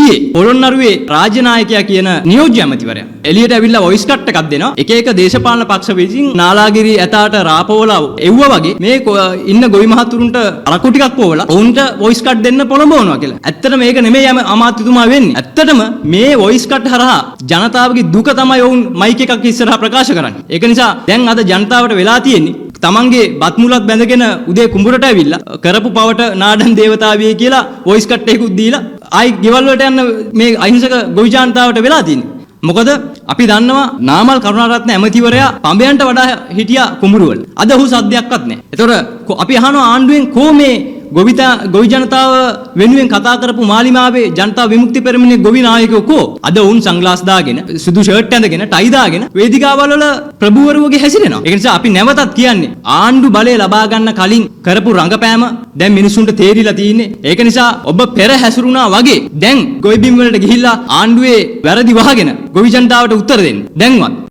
ඊයේ පොළොන්නරුවේ රාජ්‍ය නායකයා කියන නියෝජ්‍ය ඇමතිවරයා එළියට ඇවිල්ලා වොයිස් කට් එකක් දෙනවා. එක එක දේශපාලන පක්ෂ විසින් නාලාගිරි ඇතාට රාපෝලා එව්වා වගේ මේ ඉන්න ගොවි මහතුරුන්ට අරකු ටිකක් පොවලා ඔවුන්ට වොයිස් කට් දෙන්න පොළඹවනවා කියලා. ඇත්තටම මේක නෙමෙයි අමාත්‍යතුමා වෙන්නේ. ඇත්තටම මේ වොයිස් කට් හරහා ජනතාවගේ දුක තමයි ඔවුන් මයික් එකක් ඉස්සරහා ප්‍රකාශ කරන්නේ. ඒක නිසා දැන් අද ජනතාවට වෙලා තියෙන්නේ තමන්ගේ බත් මුලත් බැඳගෙන උදේ කුඹුරට ඇවිල්ලා කරපු පවට නාඩන් දේවතාවිය කියලා වොයිස් කට් එකකුත් දීලා ආයි ගෙවල් වලට යන්න මේ අහිංසක ගොවි ජනතාවට වෙලා තියෙන්නේ. මොකද අපි දන්නවා නාමල් කරුණාරත්න ඇමතිවරයා පඹයන්ට වඩා හිටියා කුඹුරු වල. අද ඔහු සද්දයක්වත් නැහැ. ඒතකොට අපි අහනවා ආණ්ඩුවෙන් කෝ මේ ගොවි ජනතාව වෙනුවෙන් කතා කරපු මාලිමාවේ ජනතා විමුක්ති පෙරමුණේ ගොවි නායකයෝ කෝ? අද ඔවුන් සන්ග්ලාස් දාගෙන, සුදු ෂර්ට් ඇඳගෙන, ටයි දාගෙන වේදිකාවල් වල ප්‍රභූවරු වගේ හැසිරෙනවා. ඒක නිසා අපි නැවතත් කියන්නේ ආණ්ඩු බලය ලබා ගන්න කලින් කරපු රංගපෑම දැන් මිනිසුන්ට තේරිලා තියෙන්නේ. ඒක නිසා ඔබ පෙර හැසිරුණා වගේ දැන් ගොවි බිම් වලට ගිහිල්ලා ආණ්ඩුවේ වැරදි වහගෙන ගොවි ජනතාවට උත්තර දෙන්න. දැන්වත්.